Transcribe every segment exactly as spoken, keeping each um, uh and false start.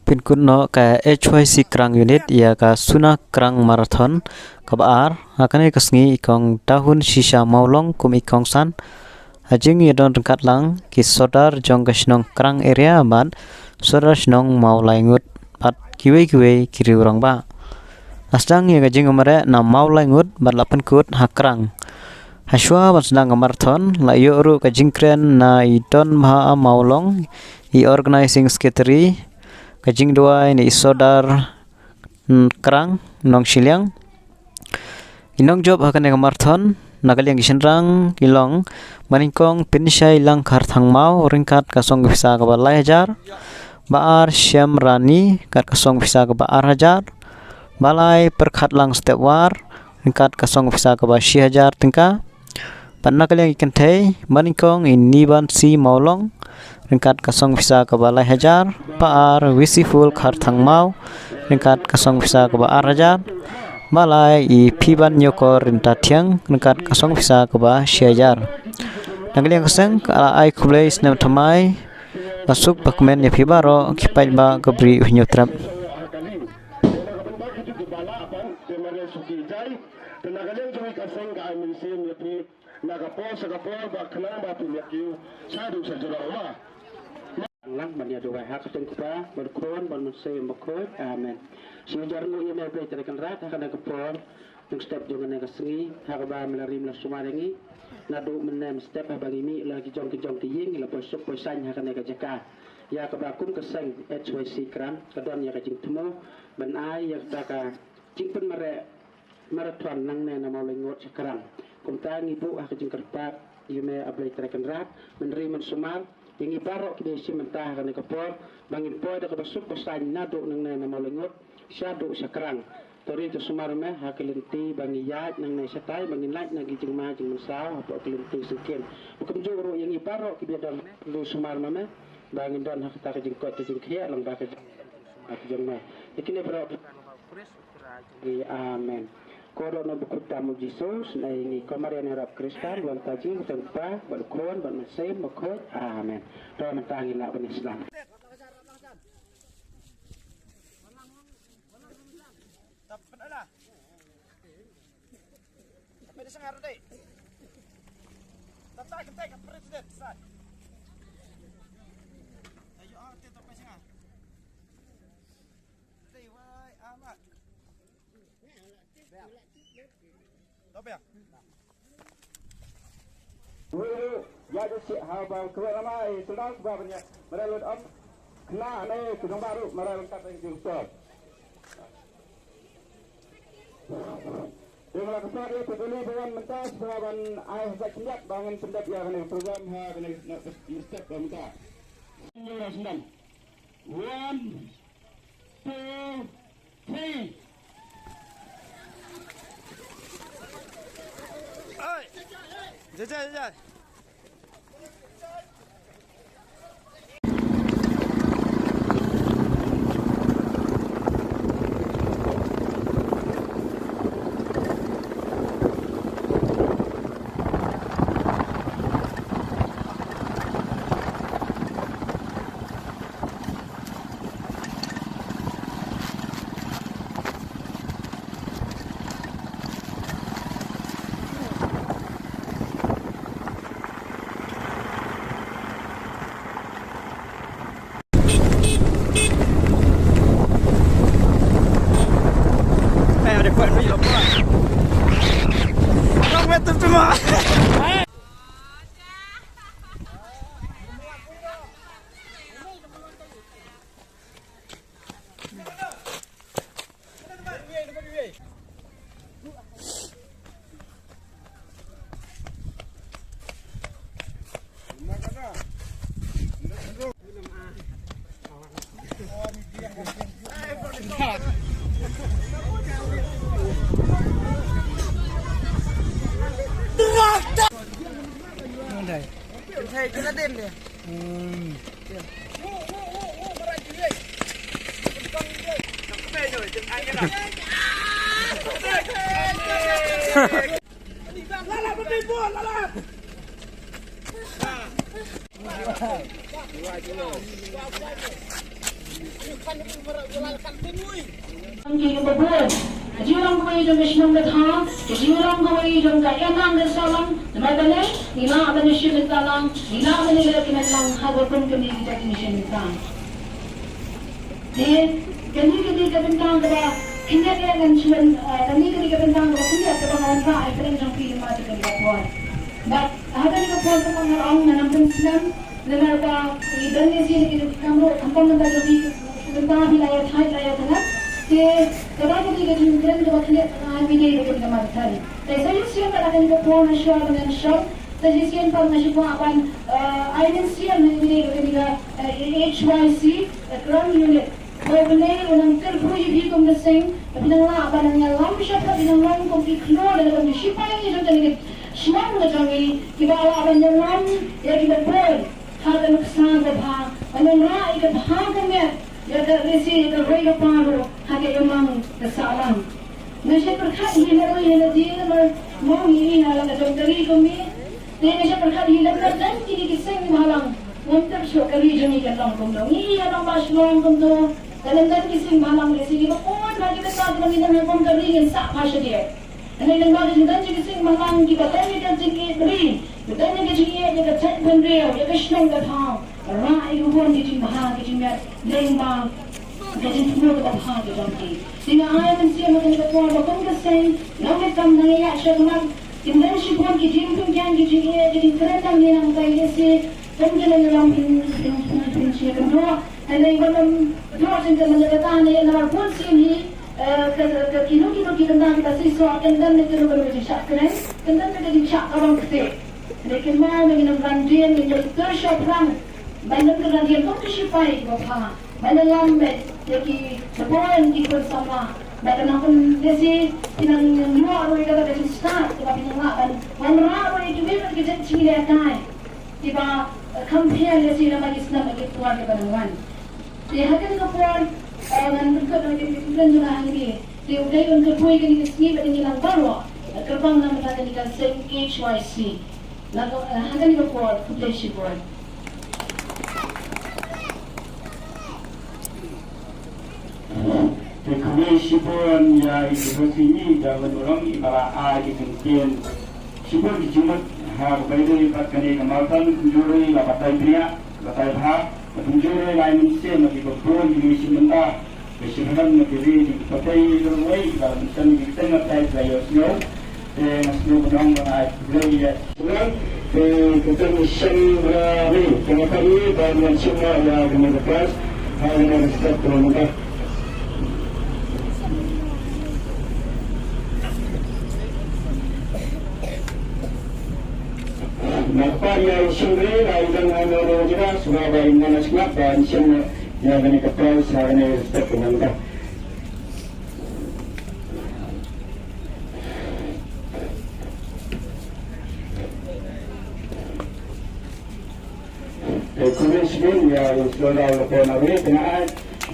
Pynkut noh ka H Y C Krang Unit ïa ka Suna Krang Marathon kaba ar. Ha kane ka sngi i kong Dahun Shisha Mawlong kum i kongsan. Ha jingïadon ryngkat lang ki sordar jong ka shnong Krang area bad sordar shnong Mawlaingut bad kiwei kiwei ki riew rangbah. La sdang ïa ka jingmareh na Mawlaingut bad la pynkut ha Krang. Hashwa ban sdang ka marathon la ïoh ruh ka jingkren na i Donbha Mawlong, i organizing secretary, ka jingduwai na i sordar, mm, Krang Nongshiliang. I nongjop ha kane ka marathon na ka liang ki shynrang ki long, ba nyngkong Pynshai Langkhar Thangmaw ryngkat ka song pisa kaba lai hajar, ba ar Shem Rani ryngkat ka song pisa kaba ar hajar, ba lai Pyrkhat Lang Stepwar ryngkat ka song pisa kaba shi hajar tyngka. Bad na ka liang ki kynthei, ba nyngkong i Niban C Mawlong ryngkat ka song pisa kaba lai hajar, ba ar Wisiful Kharthangmaw ryngkat ka song pisa kaba ar hajar, ba lai i Phiban Nyokor Ryntathiang ryngkat ka song pisa kaba shi hajar. Na ka liang ka seng ka la ai khublei snem thymmai, ba suk ba kmen ïa phi baroh ki paidbah ka Bri U Hynñiewtrep. Te na ka liang jong ka seng ka ai mynsiem ïa phi na ka por sha ka por ba khnang ba phin ïa kiew shaduh sha jrong ma. Lang ban ïa duwai ha ka kyrteng u Kpa bad u Khun bad u Mynsiem Bakhuid. Amen. Sngewbha nguh ïa me Blei Trai Kynrad ha kane ka por, nongstep jong kane ka sngi ha kaba me la rim la sumar ïa ngi. Naduh mynne mynstep haba ngi mih la ki jong ki jong ki ïing ngi la poi suk poi saiñ ha kane ka jaka. Ïa kaba kum ka seng H Y C Krang ka don ïa ka jingthmu ban ai ïa kata ka jingpynmareh marathon nangne na Mawlaingut sha Krang. Kumta ngi buh ha ka jingkyrpad ïa me A Blei Trai Kynrad, men ri men sumar ïa ngi baroh kiba ïashim bynta ha kane ka por, ba ngin poi da kaba suk ba saiñ naduh nangne na Mawlaingut shaduh sha Krang. To ri to sumar me ha ka lynti ba ngi ïaid nangne shatai, ba ngin lait na ki jingma jingmynsaw hapoh ka lynti syngkien. Ba kumjuh ruh ïa ngi baroh kiba ïadon, ri sumar ma me ba ngin don ha kata ka jingkoit ka jingkhiah lyngba ka jingma ka jong me. Ïa kine baroh Amen. Ko dei na u bakut tam u Jisu, snei ngi ko Maria ne rap Kristan, wan ta jing tang pa, bad u Khun, bad Mynsiem Bakhuid. Amen. To mynta ngi lah ban ïa sdang. Wei ruh ïa ju sih ha ba kawei lama i sendal ba ban ïa mareh lut ym kena ne ku dong baru mareh lengkap ïa ju sor. Dei la ka sor ïa tu kali ba wan mynta sha ban ai ha sa khyndiat ba ngan pyndep ïa kane ka program ha kane ka step ba mynta. One, two, three. Oi. Jai, jai, jai. Ki ba bun. Ka jinglong kawei jong ka shnong ka thaw, ka jinglong kawei jong ka imlang ka sahlang, namar balei, ngi lah ban ïashim bynta lang, ngi lah ban ïaleh kmen lang, ha kaba kum kane ka jait mission ka. Te, kane ka dei ka bynta kaba, kane ka ngan shu, eh, kane ka dei ka bynta kaba khyndiat kaba nga wanrah ïa ka kyrteng jong phi namar kane ka por. Bad, ha kane ka por kaba nga ong ngan ym pynslem, namar ba ngi don ne shi ne ki kam ruh, khamtam nangta jong ki, ki bynta phi la ïa thait la ïa thngan. Te kaba ka dei ka jingkren kaba khlieh nga ai phi dei ka dei ka mar thari. Te sa shisien pat ha kane ka por nga shu wan ngan shong. Sa shisien pat nga shu kwah ban, eh, ai mynsiem ha phi dei ka dei ka, eh, H Y C, eh, Krom Unit. Ba U Blei un nang kyrkhu ïa phi kum ka seng, ba phin nang lah ban nang ïalam shaphang, phin nang long kum ki khlur lane kum ki shipai jong kane ka shnong ka jong ngi, kiba lah ban ïalam ïa kiba bun ha ka nuksa kaba bha, ban wanrah ïa ka bha ka miat ïa ka risi, ïa ka roi ka par ruh ha ka imlang ka sahlang. Nga shu pyrkhat hi na roi hi na die, namar mo ngi ïa la ka jong ka ri kum ngi. Te nga shu pyrkhat hi lem na don kine ki seng bhalang. Ngam tip shuh ka ri jong ngi kan long kumno. Ngi ïa long ba shlong kumno. Ka lem don ki seng bhalang, ki seng kiba bun bha, kiba sah kiba ngi don ha kum ka ri ngin sah bha shadien. Hynrei lyngba ka jingdon jong ki seng bhalang kiba don ïa ka jingïeit ri, kiba don ïa ka jingïeit ïa ka jaitbynriew, ïa ka shnong ka thaw. Rah ïa ka bun ka jingbha ka jingmiat lyngba ka jingthmu kaba bha ka jong ki. Te nga ai mynsiem ha kane ka por ba kum ka seng, nongmihkhmat nang ïa shakmat, kin don shibun ki jingpynkiang, ki jingïeit, ki jingkren nang ne nang tai ne shi, kum ki nongïalam phin, phin, phin, phin shakynduh. Hynrei ba lam duh jingkren nang ïa kata ne namar bun sien hi, eh, ka, ka, kino kino ki bynta kiba shisha, kan don ne kano kano ka jingshah kren, kan don ne ka jingshah kawang kti. Hynrei kynmaw ba ngin ym ran dien, ngin ïa tur shaphrang ban don ka ran dien kum ki shipai kiba bha. Ban ïalam beit ïa ki, ki bun ki khun samla. Ba kan nang pynlehse, phi nang ïoh ruh ïa kata ka jingstad kaba phi nang lah ban wanrah ruh ïa kiwei pat ki jait jingïalehkai kiba, eh, kham pher lehse namar ki snem bad ki por kiba nang wan. Te ha kane ka por, eh, ngan pynkut ïa ka jingkren jong nga hangne. Te U Blei un kyrkhu ïa kane ka sngi bad ïa ngi lang baroh, eh, kyrpang na ka bynta kane ka seng H Y C. Na ka, eh, ha kane ka por, khublei shibun. Te khublei shibun ïa i Khublei Simi da Wan Urong iba la ai ki kyntien shibun ki jingmut ha kaba ïadei bad kane ka marathon. Kumjuh ruh la batai bniah, batai bha, kumjuh ruh la ai mynsiem ïa kiba bun ki nongshim bynta. Ka shim bynta na ki ri ki patei ruh wei ka la mynsiem ki teng batai ka la ïohsngew. Te nga sngewbha ban ai khublei ïa Te ka kyrteng Shem Rawi, ka nga pari ba ngan shim ïa kane ka prize ha kane ka step ka long ka. Nga pari ïa Shem Rawi, ïa kane ka prize ha kane ka step ka long ka. Te khublei shibun ïa i Soda Lope Marwei, te nga ai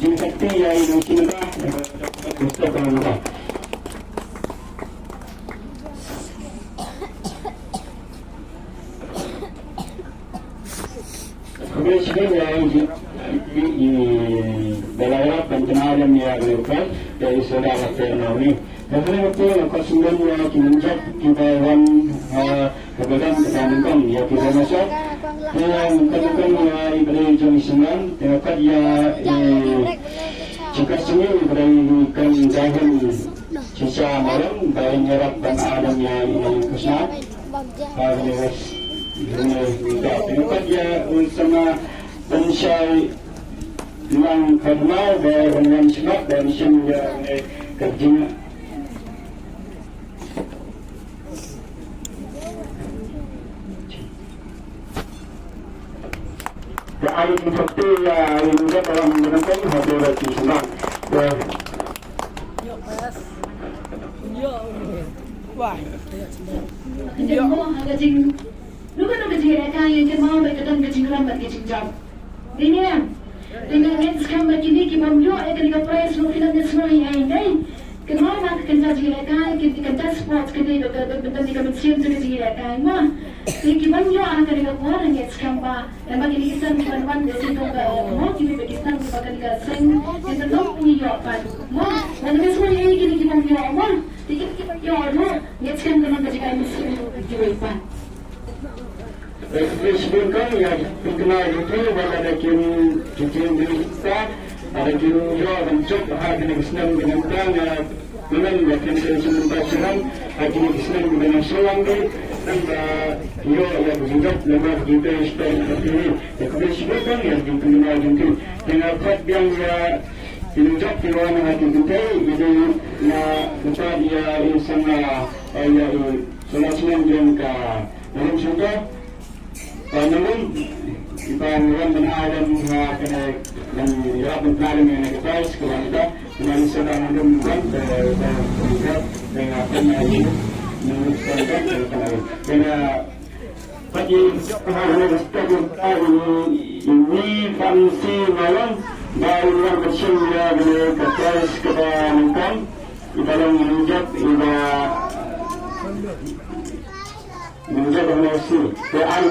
jingkyrpad ïa i Nongshim Bynta. Khublei shibun ïa i, i, i, ba la ïarap ban kynmaw lem ïa kane ka por, ïa i Soda Lope Marwei. Nga kren ïa phi, nga kwah sngewbha ïa ki nongjop kiba wan, ah, ha ka dang ka dang ïa ki dang masuk. Te ïa ka dang ïa i Blei jong i Sngewbha, te nga kwah ïa i jingkyrkhu ïa i Blei kan dang shisha marang, ba ïa ïarap ban adam ïa i Nongshim Bynta. Ba ïa ïa te nga kwah ïa u sama ban shai lang ka dmau, ba ïa wan shnong, ba ïa shim ïa ka jing Ka ai ki thok ti, ah, ai ki thok ti, ah, ai ki thok ti, ah, ai ki thok ti. Ka jingmong ha ka jing, ruh ka nong ka jingïalehkai ïa ka mong bad ka don ka jingrem bad ka jingjop. Dei ne em? Dei ne em? Skhem ba kine ki bym ïoh ïa kane ka prize ruh ki nang ïasnoh ïa ngi. Kynmaw ba ka kynja jingïalehkai, ki kynja sports, kane ka, ka, ka, ka mynsiem jong ka jingïalehkai, mo. Te ki bym ïoh ha kane ka por, ngi skhem ba, lem bad kine ki snem ki ban wan, da shisha ka, mo, kiwei pat ki snem kiba kane ka seng, kin sa long pynïoh pat, mo. Lada ngi sngewthuh ïa kine ki bym ïoh, mo. Te kine ki bym ïoh ruh, ngi skhem ka long ka jingïalehkai mynsiem jong kiwei pat. Khublei shibun kong ïa ki khynnah jong phi ba lada kim, kim, kim, kim, lada kim ïoh ban jop ha kane ka snem ka bynta nga kyrmen ba kin sa shim bynta shihajar ha kine ki snem kiba nang shu wan, nangta ïoh ïa ka jingjop namar ka jingtei shitom ka phi. Khublei shibun kong ïa ki khynnah jong phi. Te nga khot biang ïa ki jingjop kiba wan ha ki kynthei, ïa ki na kynthei ïa i Sangla, ïa i Sangla snem jong ka Nongrum Shangkor. Ka Nongrum, iba ngi wan ban ai lem ha kane, ban ïarap ban ai lem ïa kane ka prize kaba mynta. Ngi sa dang nongrum ban te, te, te, te nga kane ïa Nongrum Shangkor, te kane. Kane, pat ïa, ha kane ka step mynta ïa Wi Fancy Mawlong, ba i wan ban shim ïa kane ka prize kaba mynta. Iba long i nongjop, iba nongjop ha Mawsi. Te ai